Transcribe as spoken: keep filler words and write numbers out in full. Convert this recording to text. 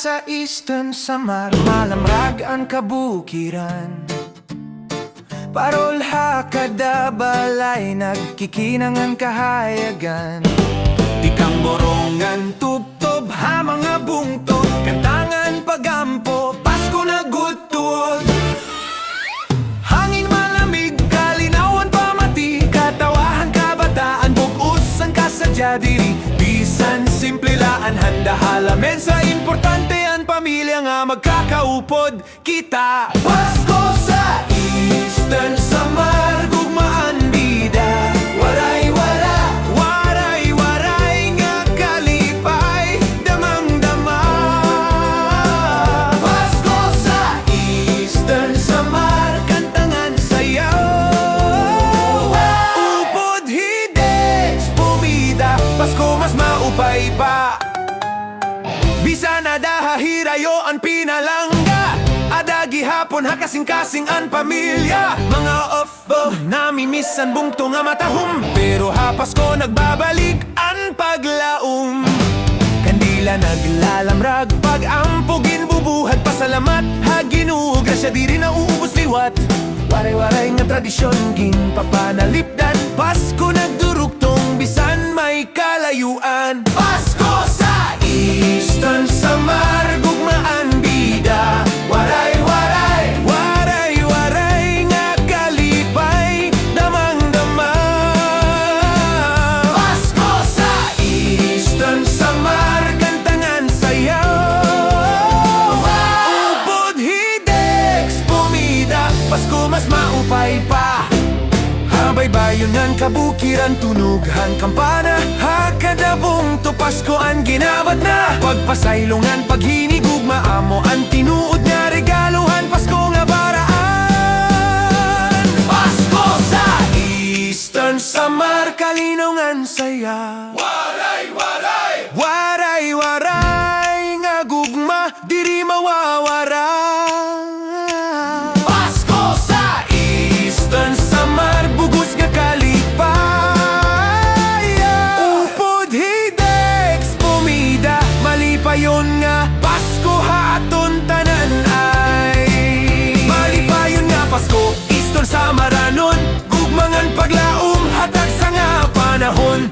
Sa Eastern Samar, malamrag an kabukiran. Parol ha kada balay, nagkikinang an kahayagan. Tikang burong ngan tubtob ha mga bungto, kanta ngan pag-ampo, Pasko nagtutuod. Hangin malamig, kalinawan pamati, katawa han kabataan, bug-os an kasadya diri. Bisan simple la an handa ha lamesa, importante an pamilya nga magkakaupod kita. Pasko sa Eastern Samar, gugma an bida. Waray, wara, waray, waray nga kalipay, damang-dama. Pasko sa Eastern Samar, kanta ngan sayaw. Upod hi Dex Pomida, Pasko mas maupay pa. Bisan ada ha hirayo an pinalangga, ada gihapon ha kasingkasing an pamilya. Mga of, oh, namimiss an bungto nga matahom, pero ha Pasko nagbabalik an paglaom. Kandila naglalamrag, pag-ampo ginbubuhat, pasalamat ha Ginoo, grasya diri nauubos liwat. Waray-waray nga tradisyon ginpapanalipdan, Pasko nagdurugtong bisan may kalayuan. Pasko sa Eastern Samar, gugma an bida. Waray-waray, waray-waray nga kalipay, damang-dama. Pasko sa Eastern Samar, kanta ngan sayaw. Upod hi Dex Pomida, Pasko mas maupay pa. Ha baybayon ngan kabukiran, tunog han kampana. Ha kada bungto, Pasko an ginabat na. Pagpasaylo ngan paghinigugma, amo an tinuod nga regalo han Pasko nga baraan. Pasko sa Eastern Samar, kalinaw ngan saya. Waray-waray, waray-waray nga gugma, diri mawawara. Pasko sa Eastern Samar, bug-os nga kalipay. Upod hi Dex Pomida, malipayon nga Pasko ha aton tanan ay. Malipayon nga Pasko, Eastern Samaranon, gugma ngan paglaom ha tagsa nga panahon.